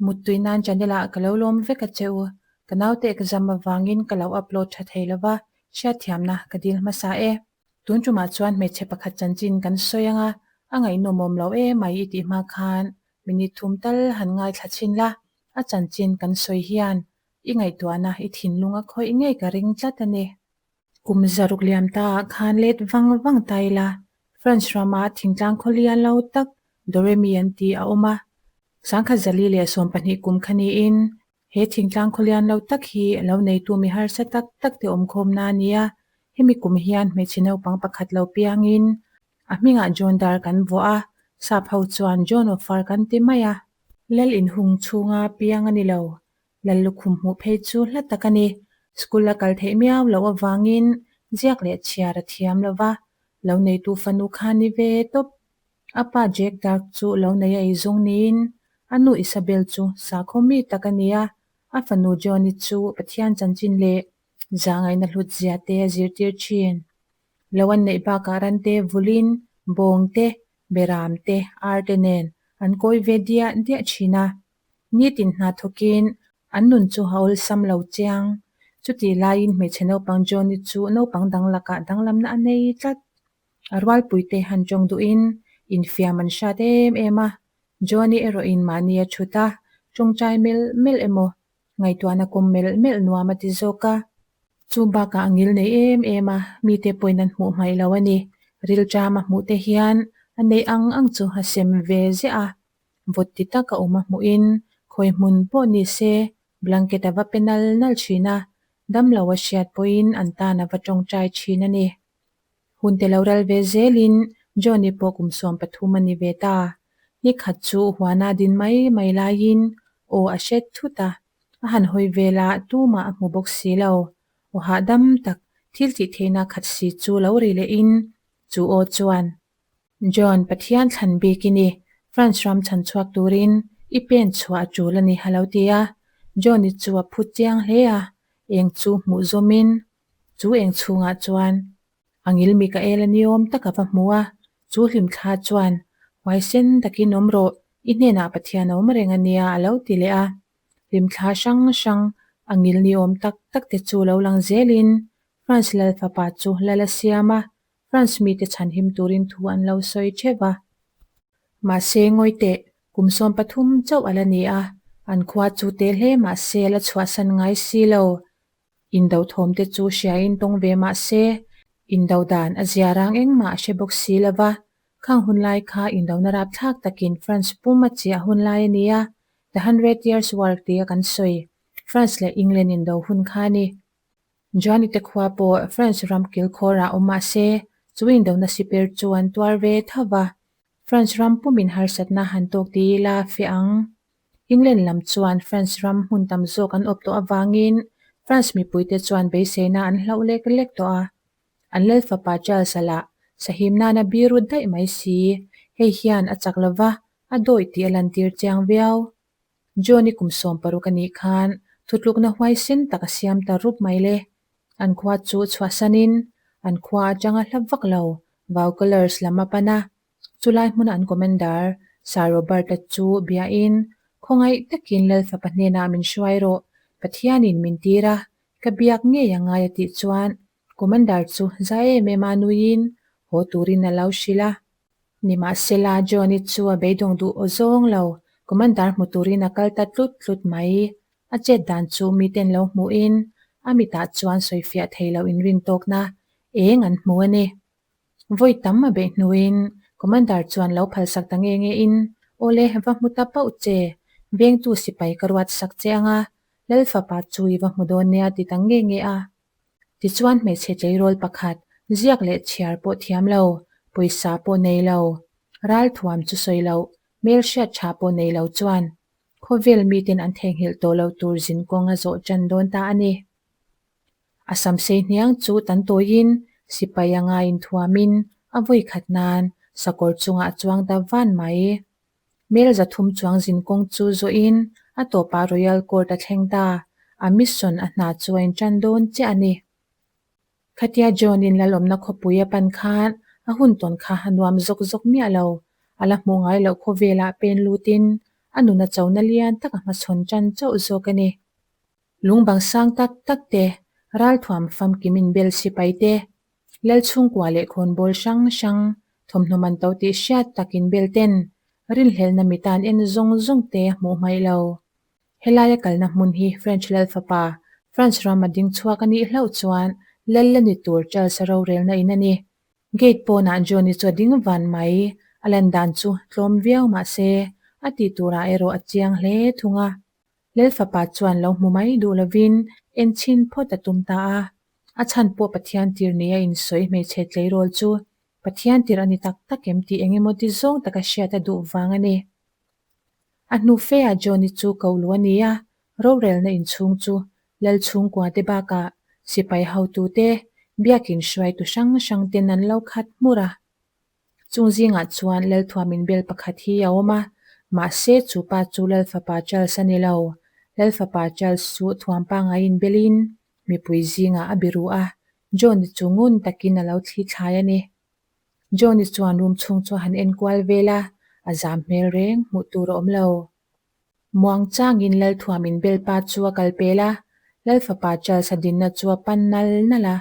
Muttui nan channel ah ka lo lawm vek a che u. Ka naute exam avangin ka lo upload tha thei lova, hriatthiamna ka dil hmasa e. Tun tumah chuan hmeichhe pakhat chanchin kan sawi anga, a ngaihnawm awm lo emai i tih hma khan minute thum tal han ngaithla chhin la, a chanchin kan sawi hian i ngaihtuahna i thinlung a khawih ngei ka ring tlat a ni. Kum zaruk liam ta ah khan let vang vang ta ila, France rama thingtlang khawlian lo tak Doremi an tih a awm a. Sangkhat zali leh 20 kum kha niin he thingtlang khawlian lo tak hi lo neitu mi harsa tak tak te awmkhawmna a ni a. Hemi kum hian hmeichhe naupang pakhat lo piangin a hmingah John Dark an vuah a, sap ho chuan John of Arc an ti mai a. Lal inhung chhunga piang a ni lo, Lal lukhum hmuh phei chu hla tak a ni. School a kal theih miau loh avangin ziak leh chhiar a thiam lo va, lo neitu fanu kha ni ve tawp. A pa Jack Dark chu lo nei a eizawng niin a nu Isabel chu sakhaw mi tak a ni a, a fanu Joan-i chu Pathian chanchin leh zahngaihna hlut zia te a zirtir thin. Lo an neih bakah rante vulin bawng te, beram te, ar te nen an kawi ve diah diah thin a. Nitin hna thawkin an nun chu a awlsam lo chiang. Chutih laiin hmeichhe naupang Johnny chu naupang dang lakah danglamna a nei tlat. A rualpuite han tawng duhin infiam an hrat em em a, Johnny erawhin mahni a thut a, tawngtai melh melh emaw, ngaihtuahna kawm melh melh nuam a ti zawk a. Chu bakah a ngil nei em em a, mite pawhin an hmuh hmaih lo a ni. Rilṭam a hmuh te hian a neih ang ang chu a sem ve ziah a, Vawt ti tak a awm a hmuhin khawi hmun pawh ni se blanket a va pe nal nal thin a, damlo a hriat pawhin an tan a va tawngtai thin a ni. Hun te lo ral ve zelin Johnny pawh kum 13 a ni ve ta. Ni khat chu huana din mai mai laiin aw a hret thut a, a han hawi vel a tumah a hmu bawk si lo. Aw hahdam tak thil tih theihna khat si chu lo ri lehin chu aw chuan John, Pathian thlan bik i ni, France ram chhan chhuak turin i pen chhuah a tul a ni a lo ti a. John-i chu a phut chiang hle a, eng chu hmuh zawmin chu eng chhungah chuan a ngil Mikael a niawm tak a va hmu a, chu hlimthla chuan huaisen takin awm rawh, i hnenah Pathian a awm reng a nia a lo ti leh a. Hlimthla hrang hrang a ngil niawm tak tak te chu lo lang zelin France lal fapa chu lal a siam a, France mite chhanhim turin thu an lo sawi theuh a. Mahse, ngawi teh, kum 13 chauh a la ni a, an khua chu te hle mahse a la chhuahsan ngai si lo. Indo thawm te chu hriain tawng ve mahse, indo dan a zia rang engmah a hre bawk si lo va. Khang hun lai kha indona rapthlak takin France pum a chiah hun lai a ni a, The Hundred Years War tia kan sawi, France leh England indo hun kha a ni. Johnny te khua pawh France ram kilkhawrah awm mah se, chu indona sipir chu an tuar ve tho va. France ram pumin harsatna han tawk ti ila fiah ang. England lam chuan France ram hmun tam zawk an awp tawh avangin France mipuite chuan beiseina an hlauh lek lek tawh a. An lal fapa Charles-a lah sahim nana biru daih mai si. Hei hian a chak lova, a dawih tih a lantir chiang viau. Johnny kum 16 a nih khan thutlukna huaisen tak a siam ta rup mai le. An khua chu chhuahsanin an khua atanga hla vak lo Vaucouleurs lam a pan a, chulai hmuna an commander Sir Robert-a chu biain khawngaih takin Lal fapa hnenah min hruai rawh, Pathianin min tir a, ka biak ngei a ngai a tih chuan commander chu za em em a nuiin haw turin a lo hrilh a. Nimahsela, Johnny chu a beidawng duh aw zawng lo, Commander hmu turin a kal ta tlut tlut mai. A chet dan chu miten lo hmuhin a mitah chuan sawifiah thei lo inrintawkna eng an hmu a ni. Vawi tam a beih hnuin Commander chuan lo phalsak ta nge nge in, Awle, va hmu ta pauh che, vengtu sipai ka ruat sak che anga, Lal fapa chu i va hmu dawn nia ti ta nge nge a. Tichuan hmeichhe tleirawl pakhat, ziak leh chhiar pawh thiam lo, pawisa pawh nei lo, ralthuam chu sawi loh, hmelhriat tha pawh nei lo chuan khawvel miten an theihnghilh tawh lo tur zin kawng a zawh tan dawn ta a ni. A samsei hniang chu tan tawiin sipai anga inthuamin a vawi khat nan sakawr chungah a chuang ta van mai. Mel 300 chuang zin kawng chu zawhin a tawpah Royal Court a thleng ta, a mission a hna chu a intan dawn chiah a ni. Khatia John-in lalawmna khawpui a pan khan a hun tawn kha a nuam zawk zawk miah lo, a la hmuh ngai loh khawvelah pen lutin A nuna chona lian tak a hmachhawn tan chauh zawk a ni. Lungbang sang tak tak te, ralthuam famkim inbel sipai te, lal chhungkua leh khawnbawl hrang hrang thawmhnaw man to tih hriat tak inbel ten rinhlelhna mitan en zawng zawng te hmuh hmaih lo. Helaia kalna hmun hi French lal fapa France ram a ding chhuak a nih hlauh chuan lal la ni tur Charles-a rorelna in a ni. Gate pawnah Johnny chu a ding van mai, a lan dan chu tlawm viau mah se a tih turah erawh a chiang hle thung a. Lal fapa chuan lo hmu mai duh lovin en chhin phawt a tum ta a. A chhan pawh Pathian tir nia insawi hmeichhe tleirawl chu Pathian tir a ni tak tak em tih eng emaw ti zawng taka hriat a duh vang a ni. A hnu feah Johnny chu ko lu a ni a, rorelna inchhung chu Lal chhungkua te bakah sipai hotute biakin hruaitu hrang hrang ten an lo khat hmur a. Chung zingah chuan Lalthuam inbel pakhat hi a awm a, mahse chu pa chu Lal fapa Charles a ni lo. Lal fapa Charles chu thuam pangai inbelin mipui zingah a biru a, Johnny chu ngun takin a lo thli thlai a ni. Johnny chuan room chhung chu a han enkual vel a, a zam hmel reng hmuh tur a awm lo. Muang changin Lalthuam inbel pa chu a kal pel a, Lalfapa Charles a dinna chu a pan nal nal a,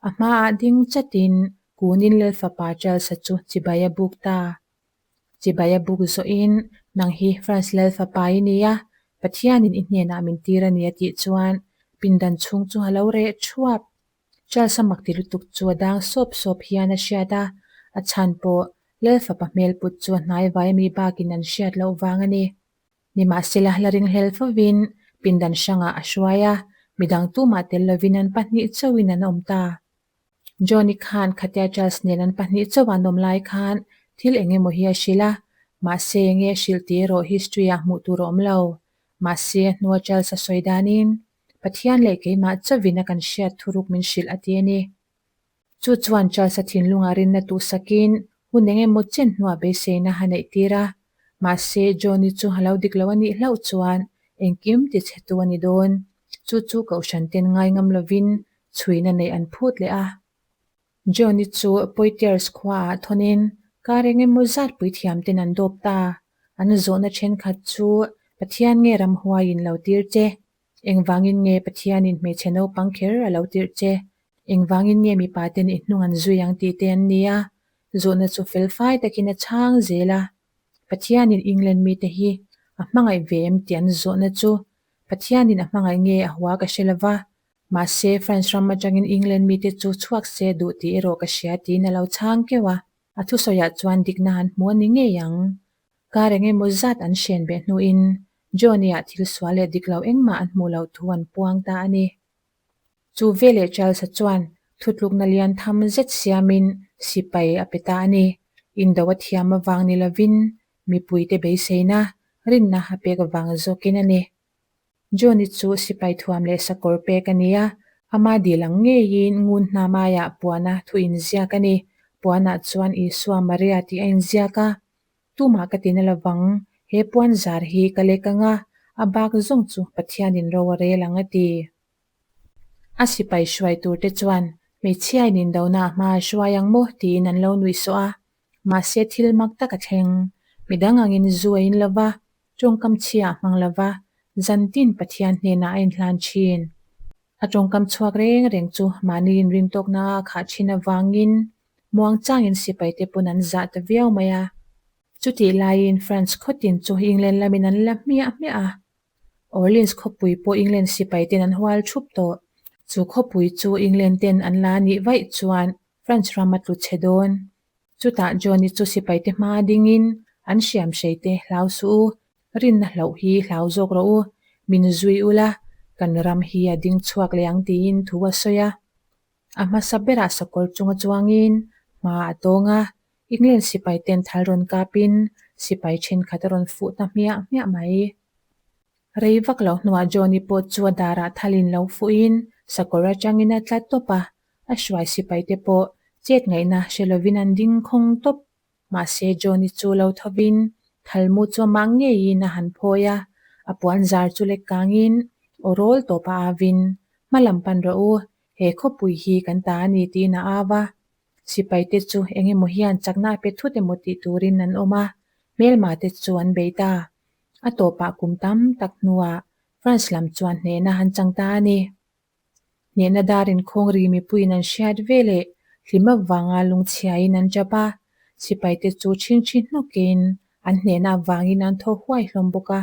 a hmaah ding chatin kunin Lalfapa Charles-a chu chibai a buk ta. Chibai a buk zawhin, Nang hi France Lalfapa i ni a, Pathianin i hnenah min tir a ni a tih chuan pindan chhung chu a lo reh thuap. Charles-a mak ti lutuk chu a dang sawp sawp hian a hriat a, a chhan pawh Lalfapa hmel put chu a hnai vai ami bakin an hriat loh vang a ni. Nimahsela la ringhlel fovin pindan hrangah a hruai a, midang tumah tel lovin an pahnih chauhin an awm ta. Johnny khan khatia Charles nen an pahnih chauh an awm lai khan thil eng emaw hi a hrilh a, mahse enge a hrilh tih erawh history-ah hmuh tur a awm lo. Mahse a hnua Charles a sawi danin Pathian leh keimah chauhin a kan hriat thuruk min hrilh a ti a ni. Chu chuan Charles-a thinlungah rinna tuhsakin hun eng emaw chen hnuah beiseina a neih tir a. Mahse, Johnny chu a lo dik lo a nih hlauh chuan engkim ti chhetu a ni dawn. Chu chu Kohhran ten ngai ngam lovin chhuina neih an phut leh a. Johnny chu Poitiers khuaah thawnin kar eng emaw zat puithiam ten an dawp ta. An zawhna thenkhat chu Pathian nge ramhuaiin lo tir che? Engvangin nge Pathianin hmeichhe naupang kher a lo tirh che? Engvangin nge mipa ten i hnung an zui ang tih te an ni a? Zawhna chu felfai takin a chhang zel a. Pathianin England mite hi a hmangaih ve em tih an zawhna chu Pathianin a hmangaih nge a hua ka hre lova, mahse France ram atangin England mite chu chhuak se duh tih erawh ka hria tiin a lo chhang keuh a. A thusawiah chuan dikna an hmu a ni ngei ang. Kar eng emaw zat an hren beh hnuin Johnny-ah thil sual leh dik lo engmah an hmuh loh thu an puang ta a ni. Chu veleh Charles-a chuan thutlukna lian tham zet siamin sipai a pe ta a ni. Indo a thiam avang ni lovin mipuite beiseina rinna a pek vang zawkin a ni. Johnny chu sipai thuam leh sakawr pek a ni a, ama dil ang ngeiin ngun hna maiah puana thu inziak a ni. Puanah chuan Isua Maria tih a inziak a. Tumah ka ti na lovang, he puan zar hi ka lek ang a, a bak zawng chu Pathianin ro a rel ang a ti. A sipai hruai turte chuan hmeichhiain indona a hma a hruai ang maw tiin an lo nuihsawh a, mahse thil mak tak a thleng. Midang angin zu a in lova, tawngkam chhia a hmang lova, zantin Pathian hnenah a inhlan thin. A tawngkam chhuak reng reng chu mahni inrintawkna a khah thin avangin muangchangin sipaite pawn an zah ta viau mai a. Chutih laiin France khawtin chu England lamin an la hmiah hmiah a. Orleans khawpui pawh England sipai ten an hual thup tawh. Chu khawpui chu England ten an la nih vaih chuan France ram a tlu chhe dawn. Chutah Johnny chu sipai te hma dingin an hriam hrei te hlau suh u, rinna hloh hi hlau zawk rawh u, min zui ula, kan ram hi a ding chhuak leh ang tiin thu a sawi a. A hmasa berah sakawr chunga chuangin hma a tawng a, England sipai ten thal rawn kapin sipai thenkhat a rawn fuh ta hmiah hmiah mai. Rei vak lo hnuah Johnny pawh chu a darah thalin lo fuhin sakawr atangin a tla tawp a, a hruai sipai te pawh chet ngaihna hre lovin an ding khawng tawp. Mahse Johnny chu lo thovin thalmu chu amah ngeiin a han phawi a, a puan zar chu lek kangin aw rawl tawp a avin, Hma lam pan rawh u, he khawpui hi kan ta a ni tiin a av a. Sipaite chu eng emaw hian chakna a pe thut emaw tih turin an awm a, hmelma te chu an bei ta. A tawpah kum tam tak hnuah France lam chuan hnehna an chang ta a ni. Hnehna dar inkhawng ri mipuiin an hriat ve leh hlim avanga lungchhiain an tap a, sipaite chu chhingchhi hnawkin an hnehna avangin an thaw huai hlawm bawk a.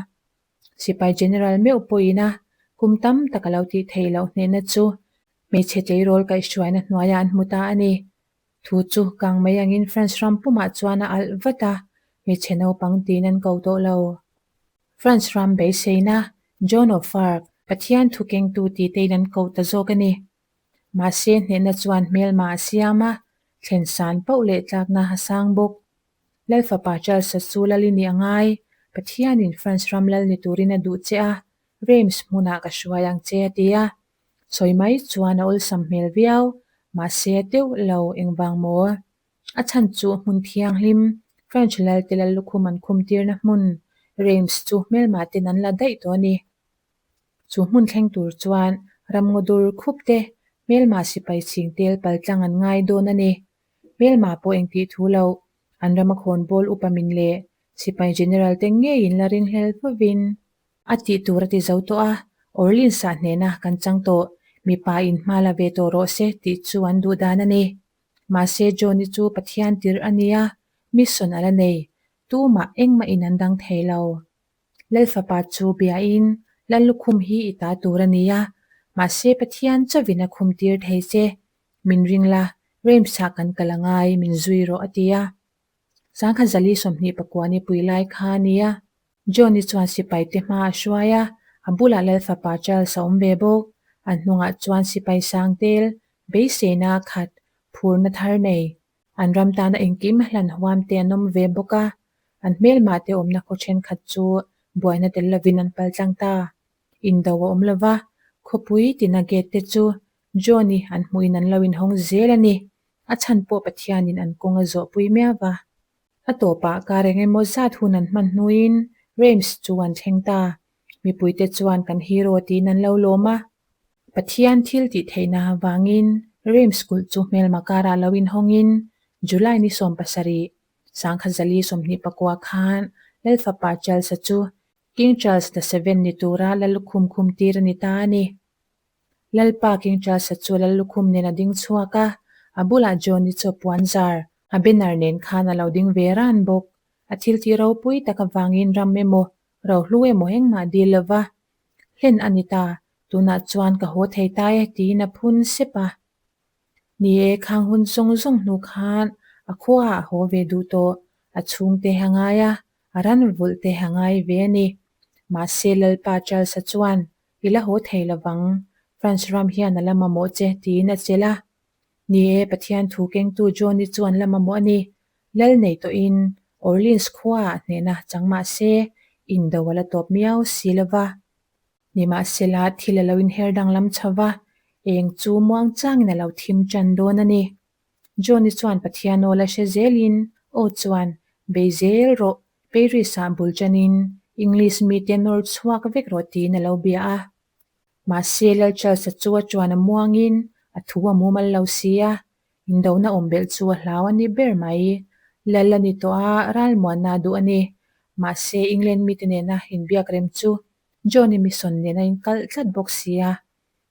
Sipai General meuh pawhin a kum tam tak a lo tih theih loh hnehna chu hmeichhe tleirawl kaihhruaina hnuaiah an hmu ta a ni. Thu chu kang mai angin France ram pumah chuan a alh vat a, hmeichhe naupang tiin an ko tawh lo. France ram beiseina Joan of Arc, Pathian thu kengtu tih tein an ko ta zawk a ni. Mahse hnehna chuan hmelma a siam a, thlen san pauh leh tlakna a sang bawk. Lal fapa Charles-a chu lal i nih a ngai, Pathianin France ram lal ni turin a duh che a, Reims hmunah ka hruai ang che a ti a. Sawi mai chuan a awlsam hmel viau, mahse a teuh lo engvang maw? A chhan chu hmun thianghlim, French lalte lal lukhum an khum tirna hmun, Reims chu hmelmah ten an la daih tawh a ni. Chu hmun thleng tur chuan ramngaw dur khup te, hmelmah sipai chhing tel paltlang an ngai dawn a ni. Hmelmah pawh engtih thu loh, an rama khawnbawl upa min leh sipai general te ngeiin la ringhlel vawin a tih tur a ti zo tawh a, Orleans ah hnena kan chang tawh, mipa in hma la ve tawh rawh se tih chu an duh dan a ni. Mahse Johnny chu Pathian tirh a nia, mission a la nei, tumah engmah in an dang thei lo. Lal fapa chu biain Lal lukhum hi i ta tur a nia, mahse Pathian chauhin a khum tir thei che, min ring la, Reims ah kan kal angai, min zui rawh a ti a. Sangkhat zali 24 ni pui lai kha a nia. Johnny chuan sipai te hma a hruai a, a bulah Lal fapa Charles a awm ve bawk. An hnungah chuan sipai sang tel, beiseina khat, phurna thar nei, an ram tana engkim hlan huam te an awm ve bawk a. An hmelmah te awmna khaw thenkhat chu buaina tel lovin an pal tlang ta. Indo a awm lova, khawpui tina gate te chu Johnny an hmuhin an lo inhawng zel a ni. A chhan pawh Pathianin an kawng a zawhpui miau va. A tawpah kar eng emaw zat hun an hman hnuin Reims chu an thleng ta. Mipuite chuan kan hero tiin an lo lawm a. Pathian thil tih theihna avangin Reims kulh chu hmelma karah lo inhawngin July ni 17, 1029 khan Lalfapa Charles-a chu King Charles the Seven ni tura lal lukhum khum tir a ni ta a ni. Lalpa King Charles-a chu lal lukhum nen a ding chhuak a, a bulah Johnny chu a puan zar, a banner nen khan a lo ding ve ran bawk. A thil tih ropui tak avangin ram emaw, rohlu emaw engmah dil lo va, hlen a ni ta, tunah chuan ka haw thei ta e tiin a phun sep a. Ni e, khang hun zawng zawng hnu khan a khuaah a haw ve duh tawh, a chhungte a ngai a, a ran vulh te a ngai ve a ni. Mahse Lalpa Charles-a chuan I la haw thei lovang, France ram hian a la mamawh che, tiin a chelh a. Ni e, Pathian thu kengtu Johnny chu an la mamawh a ni. Lal nei tawhin Orleans khuaah hnehna chang mah se, indo a la tawp miau si lova. Nimahsela, thil a lo inher danglam chho va, eng chu muangchangin a lo thim tan dawn a ni. Johnny chuan Pathian aw la hre zelin aw chuan, Bei zel rawh, Paris-ah bul tanin English mite nawr chhuak vek rawh tiin a lo bia a. Mahse, Lal Charles-a chu a chuan a muangin a thu a mumal lo si a, indona awm belh chu a hlau a ni ber mai. Lal a ni tawh a, ralmuanna a duh a ni. Mahse, England mite nena inbiak rem chu Johnny Mason nen a inkalh tlat bawk si a.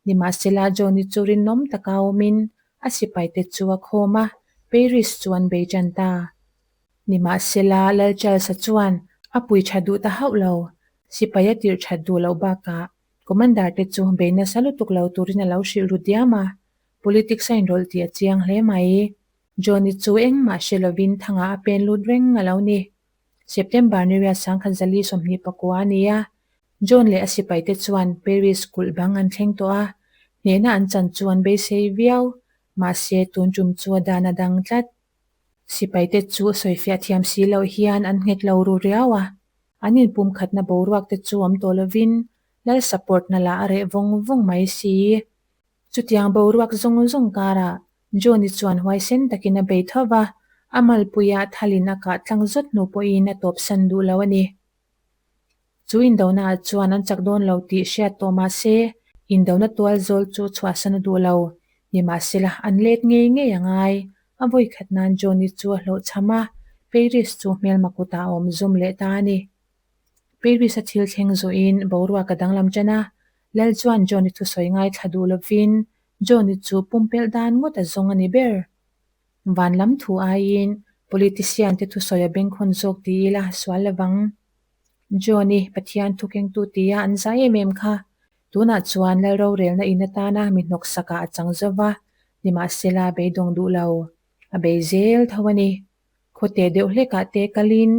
Nimahsela, Johnny chu rinawm taka awmin a sipaite chu a khawm a, Paris chu an bei tan ta. Nimahsela, Lal Charles-a chuan a pui tha duh ta hauh lo. Sipai a tirh that duh loh bakah Commander te chu bei nasa lutuk lo turin a lo hrilh ru diam a, politics a inrawlh tih a chiang hle mai. Johnny chu engmah hre lovin thangah a pen lut reng a lo ni. September ni riat 1029 a ni a, John leh a sipaite chuan Paris kulh bang an thleng tawh a, hnehna an chan chu an beisei viau, mahse tun tum chu a dan a dang tlat. Sipaite chu sawifiah thiam si loh hian an nghet lo ru riau a, an inpumkhatna boruak te chu awm tawh lovin lal support na lah a reh vawng vawng mai si. Chutiang boruak zawng zawng karah Johnny chuan huaisen takin a bei tho va, a malpuiah thalin a kah tlang zawt hnu pawhin a tawpsan duh lo a ni. Chu indonaah chuan an chak dawn lo tih hriat tawh mah se, indona tual zawl chu chhuahsan a duh lo. Nimahsela, an let ngei ngei a ngai. A vawi khat nan Johnny chu a hlawhchham a, Paris chu hmelma kutah a awm zum leh ta a ni. Paris-a thil thleng zawhin boruak a danglam ṭan a, Lal chuan Johnny thusawi ngaithla duh lovin Johnny chu pumpelh dan ngawt a zawng a ni ber. Van lam thu aiin politician te thusawi a bengkhawn zawk ti ila sual lovang. Johnny Pathian thu kengtu tia an zai em em kha. Tunah chuan Lal rorelna in atana mi hnawksakah a chang zo va, nimahsela beidawng duh lo. A bei zel tho a ni. Khawte deuh hlekah te kalin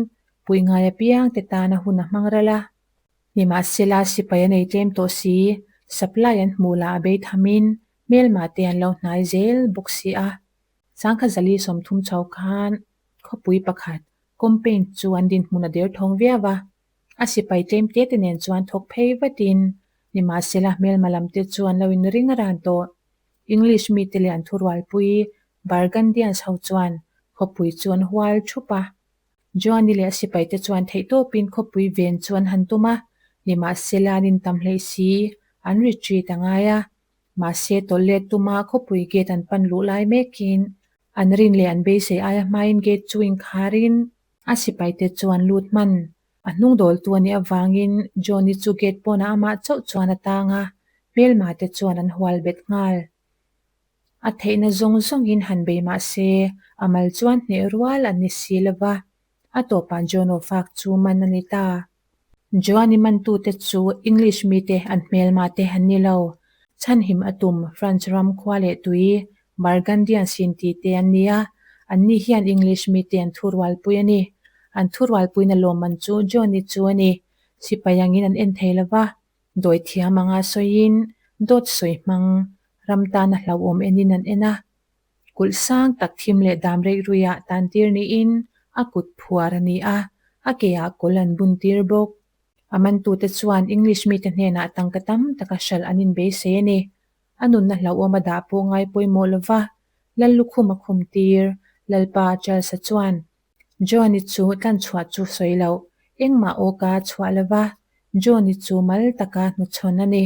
puih ngai apiang te tana hun a hmang ral a. Nimahsela sipai a nei tlem tawh si, supply an hmuh lah a bei thamin hmelma te an lo hnai zel bawk si a. Sangkhat zali 30 chho khan khawpui pakhat campaign chu an dinhmun a derthawng viau a. A sipai tlem te te nen chuan thawk phei vatin nimahsela hmelma lam te chu an lo inring a ran tawh. English mite leh an thurualpui Burgundians ho chuan khawpui chu an hual thup a. Joani leh a sipaite chuan theihtawpin khawpui ven chu an han tum a, nimahsela an intam hleih si, an retreat a ngai a. Mahse tawlh let tuma khawpui gate an pan luh lai mekin an rin leh an beisei aia hmain gate chu inkharin a sipaite chu an lut hman. A hnung dawltu a nih avangin Joani chu gate pawnah amah chauh chuan a tang a, hmelma te chuan an hual bet nghal. A theihna zawng zawngin han bei mah se, a mal chuan hneh rual an ni si lo va, a tawpah John Ofak chu man a ni ta. Joan-i mantute chu English mite an hmelma te an ni lo. Chhanhim a tum France ram khua leh tui, Burgundians inti te an ni a, anni hian English mite an thurualpui a ni. An thurualpuina lawmman chu John-i chu a ni. Sipai angin an en thei lo va, Dawithiam anga sawiin dawt sawi hmang ram tana hlauhawm enin an en a. Kulh sang tak thim leh dam reih ruiah tantir niin a kut phuar a ni a, a keah kawl an bun tir bawk. A mantute chuan English mite hnenah tangka tam taka hralh an inbeisei a ni. A nunna hlauhawm a dah pawh ngai pawimawh lova Lallukhum a khum tir, Lalpa Charles-a chuan Johnny chu tlanchhuah chu sawi loh, engmah awka chhuah lova Johnny chu mal taka hnuchhawn a ni.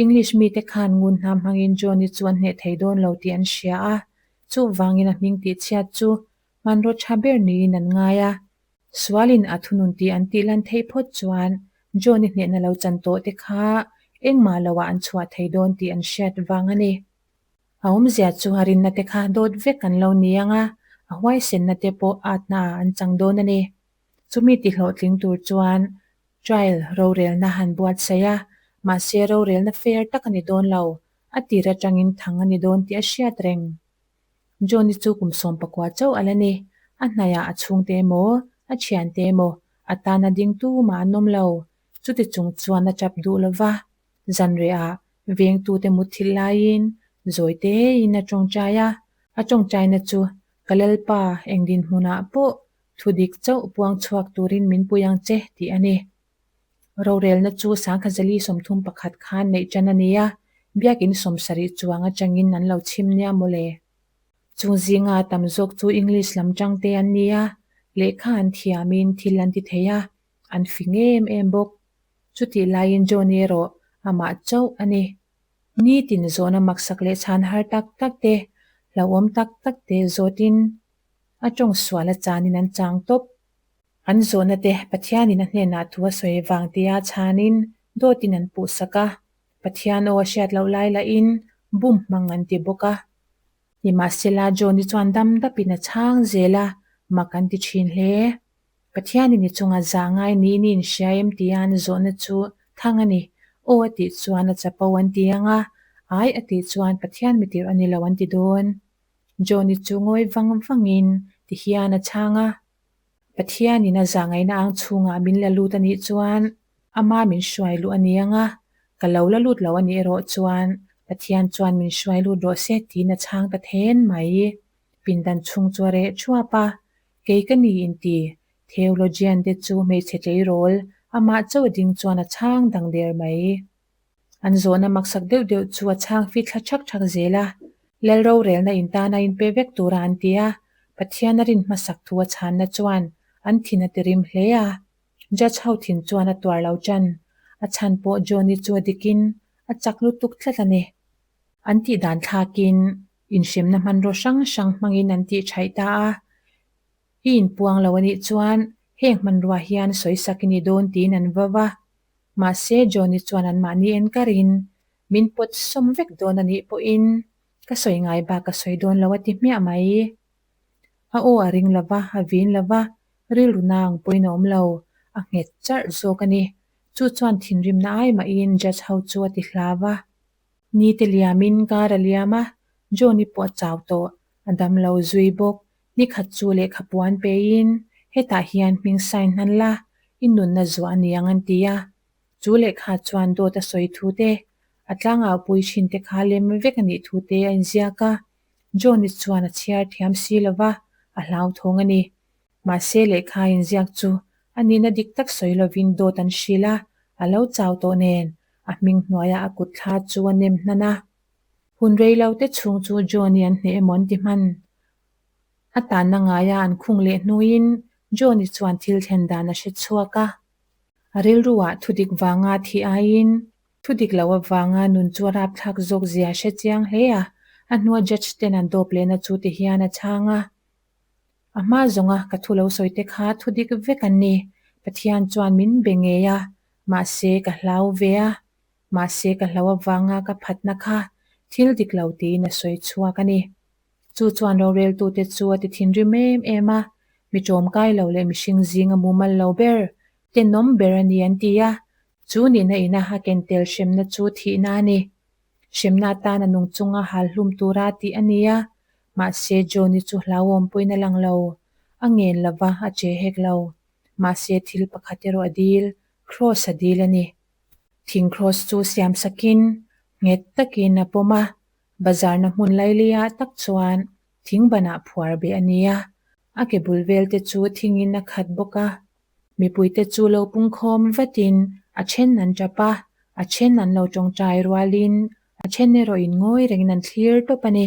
English mite khan ngun hnam hmangin Johnny chu an hneh thei dawn lo tih an hria a, chuvangin a hming tihchhiat chu hmanraw tha ber niin an ngai a. Sualin a thunun tih an tih lan theih phawt chuan Johnny hnehna lo chan tawh te kha engmah loah an chhuah thei dawn tih an hriat vang a ni. A awmzia chu a rinna te kha dawt vek an lo ni ang a, a huaisenna te pawh atna ah an chang dawn a ni. Chumi tihlawhtling tur chuan trial rorelna han buatsaih a, mahse rorelna fair tak a ni dawn lo, a tir atangin thang a ni dawn tih a hriat reng. Johnny chu kum 19 chauh a la ni, a hnaiah a chhungte emaw, a thiante emaw, a tana ding tumah an awm lo, chuti chung chuan a tap duh lova, Zanriah vengtute mutthilh laiin zawi tein a tawngtai a, a tawngtaina chu ka Lalpa eng dinhmunah pawh thu dik chauh puang chhuak turin min pui ang che tih a ni. Rorelna chu Sangkhazali 31 khan neih tan a ni a, biakin 70 chuang atangin an lo chhim nia mawle. Chung zinga tam zawk chu English lam tangte an ni a, lehkha an thiamin thil an ti thei a, an fing em em bawk. Chutih laiin Johnny erawh amah chauh a ni. Nitin zawhna maksak leh chhan har tak tak te, hlauhawm tak tak te zawtin a tawng sual a chanin an chang tawp. An zawhna te Pathianin a hnenah thu a sawi vang tia chhanin dawtin an puhsak a, Pathian aw a hriat loh lai lahin bum hmang an ti bawk a. Nimahsela Johnny chuan dam dapin a chhang zel a, mak an ti thin hle. Pathianin i chunga zah ngai niin i inhria em tia an zawhna chu thang a ni. Aw a tih chuan a chapo an ti ang a, ai a tih chuan Pathian mitir a ni lo an ti dawn. Johnny chu ngawi vang vangin ti hian a chhang a. Pathianin a zah ngaihna ang chhungah min la lut a nih chuan ama min hruai luh a ni ang a, ka lo la lut lo a nih erawh chuan Pathian chuan min hruai lut rawh se tiin a chhang ta then mai. Pindan chhung chu a reh thuap a, Kei ka ni inti, Theologian te chu hmeichhe tleirawl, amah chauh ding chuan a chhang dang der mai. An zawhna maksak deuh deuh chu a chhang fit thla thak thak zel a, Lal rorelna in tana inpe vek tura an ti a, Pathian a rin hmasak thu a chhanna chuan an thin a ti rim hle a. Judge ho thin chuan a tuar lo tan, a chhan pawh Johnny chu a dikin a chak lutuk tlat a ni. An tih dan thlakin Inhremna hmanraw hrang hrang hmangin an tih thaih ta a. I inpuang lo a nih chuan Heng hmanrua hian sawisak i ni dawn tiin an vau a. Mahse, Johnny chuan anmahni en karin min pawt sawm vek dawn a nih pawhin ka sawi ngai bak ka sawi dawn lo a ti hmiah mai. A aw a ring lo va, a vin lo va, rilru na ang pawhin a awm lo, a nghet charh zawk a ni. Chu chuan thinrimna ai mahin judge ho chu a ti hlau a. Ni te liamin kar a liam a, Johnny pawh a chau tawh, a dam lo zui bawk. Ni khat chu lehkha puan peiin hetah hian hming sign hnan la, i nunna zuah a niang an ti a. Chu lehkha chuan dawt a sawi thu te, a tlangaupui thin te kha lem vek a nih thu te a inziak a. Johnny chuan a chhiar thiam si lo va, a hlauthawng a ni. Mahse lehkha inziak chu a nihna dik tak sawi lovin dawt an hrilh a, a lo chau tawh nen a hming hnuaiah a kut thla chu a nem hnan a. Hun rei lo te chhung chu Johnny an hneh emaw an ti hman. A tanna ngaia an khung leh hnuin Johnny chuan thil thlen dan a hre chhuak a. A rilruah thudik vanga thih aiin thudik lo avanga nun chu a rapthlak zawk zia a hre chiang hle a, a hnua judge ten an dawp lehna chu ti hian a chhang a. A hma zawnga ka thu lo sawi te kha thu dik vek an ni. Pathian chuan min be ngei a, mahse ka hlau ve a. Mahse ka hlau avanga ka phatna kha thil dik lo tiin a sawi chhuak a ni. Chu chuan roreltute chu a ti thinrim em em a, mi ṭawmkai lo leh mihring zinga mumal lo ber, tenawm ber a ni an ti a. Chu nihna ina a ken tel hremna chu thihna a ni. Hremna atan a nung chunga hal hlum tura tih a ni a, mahse Johnny chu hlauhawm pawhin a lang lo. A ngen lo va, a che hek lo. Mahse thil pakhat erawh a dil, Kross a dil a ni. Thing Kross chu siam sakin, nghet takin a pawm a, bazarna hmun lailiah tak chuan thing banah phuar beh a ni a, a ke bul vel te chu thingin a khat bawk a. Mipuite chu lo pungkhawm vatin a then an tap a, a then an lo tawngtai rualin a then erawh in ngawi rengin an thlir tawp a ni.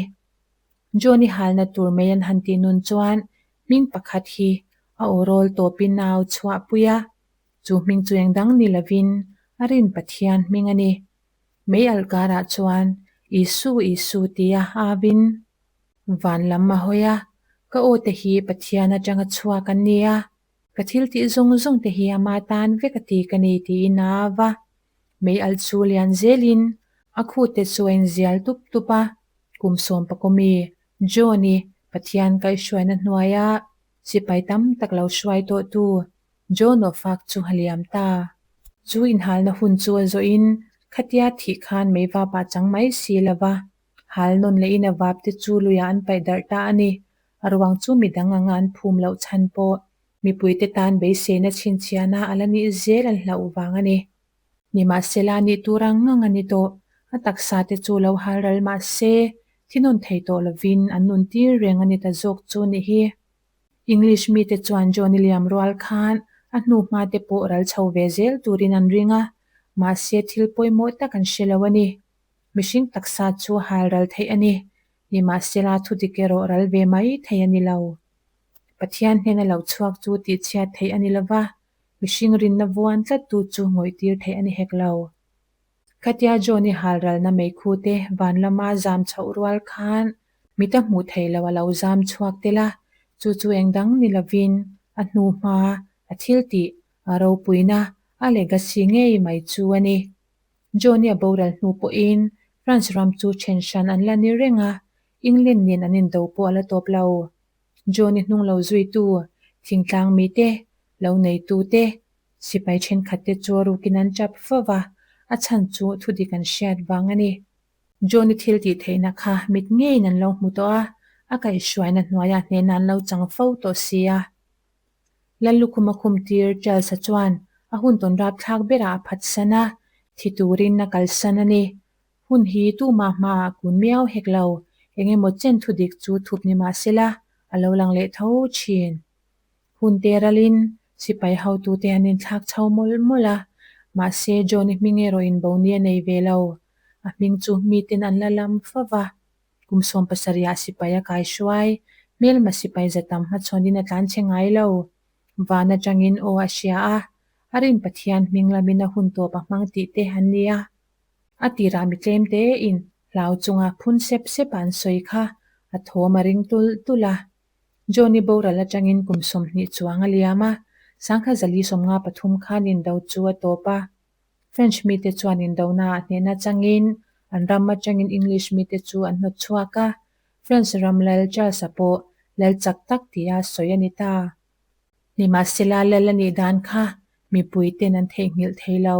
Johnny halna tur mai an han tih nun chuan hming pakhat hi a aw rawl tawpin a au chhuahpui a, chu hming chu eng dang ni lovin a rin Pathian hming a ni. Mei alkarah chuan Isu Isu tia avin van lam a hawi a, ka aw te hi Pathian atanga chhuak an ni a, Ka thil tih zawng zawng te hi ama tan vek a ti ka ni tiin a au a. Mei al chu lian zelin a khut te chu a inzial tup tup a. Kum sawm pakawmi John-i Pathian kaihhruaina hnuaia sipai tam tak lo hruai tawhtu John Ofak chu a liam ta. Chu inhalna hun chu a zawhin khatia thih khan mei vapah chang mai si lo va, hal nawn lehin a vap te chu luiah an paih darh ta a ni. A ruang chu midang anga an phum loh chhan pawh mipuite tan beiseina chhinchhiahna a la nih zel an hlauh vang a ni. Nimahsela nih tur ang ngang a ni tawh. A taksa te chu lo hal ral mah se, thinawn thei tawh lovin an nun tir reng a ni ta zawk chu nih hi. English mite chuan Johnny Liam rual khan a hnu hma te pawh ral chho ve zel turin an ring a, mahse thil pawimawh tak an hre lo a ni. Mihring taksa chu hal ral theih a ni. Nimahsela thudik erawh ral ve mai thei a ni lo. Pathian hnena lo chhuak chu tihchhiat theih a ni lo va, mihring rinna vuan tlattu chu ngawihtir theih a ni hek lo. Khatia Johnny hal ralna meikhu te van lama zam chhoh rual khan mita hmuh theih loh a lo zam chhuak tel a, chu chu eng dang ni lovin a hnu hma, a thil tih, a ropuina, a legacy ngei mai chu a ni. Johnny a boral hnu pawhin France ram chu then hran an la ni reng a, England nen an indo pawh a la tawp lo. Johnny hnung lo zuitu, thingtlang mite, lo neitu te, sipai thenkhat te chu a rukin an chap fo va, a chhan chu thudik an hriat vang a ni. Johnny thil tih theihna kha mit ngeiin an lo hmu tawh a, a kaihhruaina hnuaiah hnehna an lo chang fo tawh si a. Lallukhum a khumtir Charles-a chuan a hun tawn rapthlak berah a phatsan a, thi turin a kalsan a ni. Hun hi tumah hmaah kun miau hek lo, eng emaw chen thudik chu thup ni mah sela a lo lang leh tho thin. Hun te ralin sipai hotute an inthlak chho mawlh mawlh a, mahse Johnny hming erawh in bo ni a nei ve lo. A hming chu miten an la lam fo va. Kum 17 ah sipai a kai hruai, hmelma sipai za tam hmachhawnin a tlan che ngai lo. Van atangin aw a hria a, a rin Pathian hming lamin a hun tawp a hmang tih te an ni a. A tirah mi tlem tein hlau chunga phun sep sep a an sawi kha a thawm a ring tulh tulh a. Johnny boral atangin kum 20 chuang a liam a, 1453 khan indo chu a tawp a. French mite chuan indonaah hnehna changin an ram atangin English mite chu an hnawt chhuak a, France ram lal Charles-a pawh lal chak tak tia sawi a ni ta. Nimahsela lal a nih dan kha mipuiten an theihnghilh thei lo.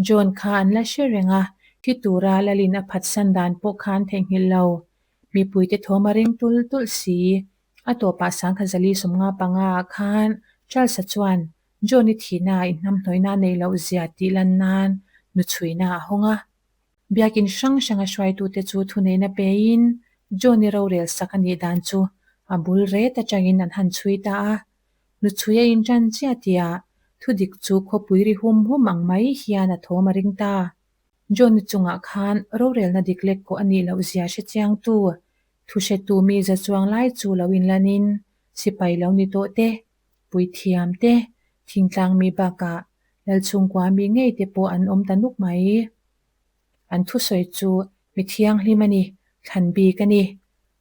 John kha an la hre reng a, thi tura lalin a phatsan dan pawh kha an theihnghilh lo. Mipuite thawm a ring tulh tulh si. A tawpah 1455 ah khan Charles-a chuan John-i thihna ah inhnamhnawihna a neih loh zia tih lan nan nuchhuihna a hawng a. Biakin hrang hranga hruaitute chu thuneihna pein John-i rorel sak a nih dan chu a bul ret atangin an han chhui ta a. Nuchhui a intan chiah tihah thudik chu khawpui ri hum hum ang mai hian a thawm a ring ta. John-i chungah khan rorelna dik lek kawh a nih loh zia hre chiangtu thuhretu mi za chuang lai chu lo inlanin sipai lo ni tawh te, puithiam te, thingtlang mi bakah Lalchhungkua mi ngei te pawh an awm ta nuk mai. An thusawi chu mi thianghlim a ni, thlan bik a ni.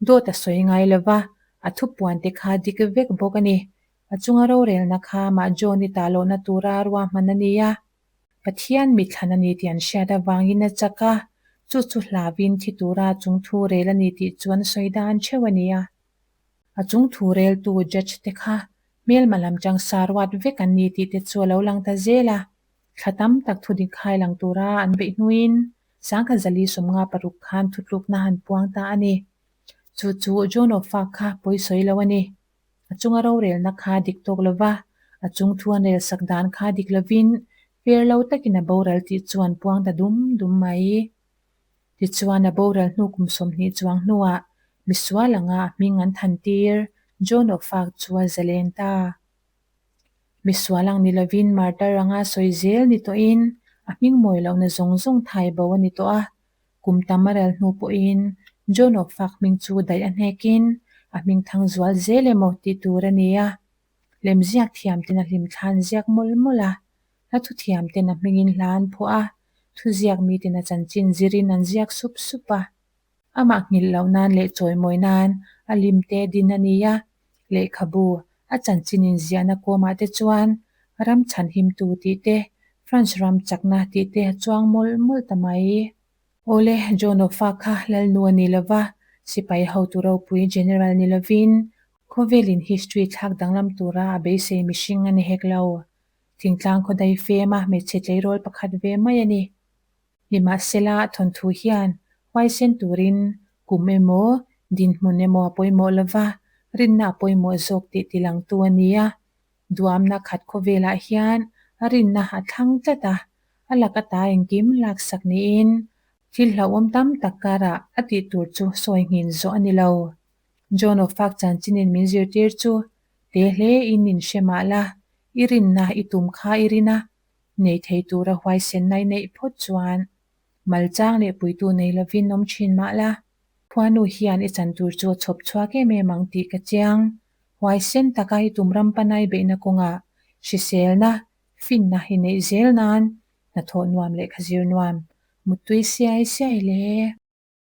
Dawt a sawi ngai lo va, a thupuan te kha dik vek bawk a ni. A chunga rorelna kha mah John-i tah lohna tura ruahman a ni a. Pathian mi thlan a ni tih an hriat avangin a chak a, chu chu hlauin thi tura chung thu rel a ni tih chu an sawi dan theuh a ni a. A chung thu reltu judge te kha hmelma lam chang sa ruat vek an ni tih te chu a lo lang ta zel a. Thla tam tak thu dik khai lang tura an beih hnuin 1456 khan thutlukna han puang ta a ni. Chu chu John of Arc kha pawi sawi lo a ni. A chunga rorelna kha dik tawk lo va, a chung thu an relsak dan kha dik lovin fair lo takin a boral tih chu an puang ta dum dum mai. Tichuan a boral hnu kum 20 chuang hnuah misual anga a hming an than tir John of Arc chu a zalen ta. Misual ang ni lovin martyr anga sawi zel ni tawhin a hming mawi lohna zawng zawng thai bo a ni tawh a. Kum tam a ral hnu pawhin John of Arc hming chu daih a hnekin a hming thang zual zel emaw tih tur a ni a. Lemziak thiamten a hlimthla an ziak mawlh mawlh a, hla thuthiamten a hmingin hla an phuah a, thuziak miten a chanchin zirin an ziak sup sup a. Amah nghilh loh nan leh chawimawi nan a limte din a ni a, lehkhabu a chanchin inziahna kawmah te chuan ram chhanhimtu tih te, France ram chakna tih te a chuang mawlh mawlh ta mai. Awle, John Ofa kha Lalnu a ni lova, sipai hotu ropui General ni lovin khawvelin history thlak danglam tura a beisei mihring a ni hek lo. Thingtlang khawdai fema hmeichhe tleirawl pakhat ve mai a ni. Nimahsela, thawnthu hian huaisen turin kum emaw, dinhmun emaw a pawimawh lova, rinna a pawimawh zawk tih tilangtu a ni a. Duamna khat khawvelah hian a rinna a thlang tlat a, a lak ata engkim laksak niin thil hlauhawm tam tak karah a tih tur chu sawi nghin zawh a ni lo. John of Arc chanchinin min zirtir chu te hle in in hre mah la, i rinna i tum kha i rin a, nei thei tura huaisenna i neih phawt chuan malchang leh puitu nei lovin awm thin mah la, khuanu hian i chan tur chu a chhawp chhuak em em ang tih ka chiang. Huaisen taka i tum ram panai beihna kawngah hriselna, finna i neih zel nan hnathawh nuam leh khazir nuam, muttui siai siai le.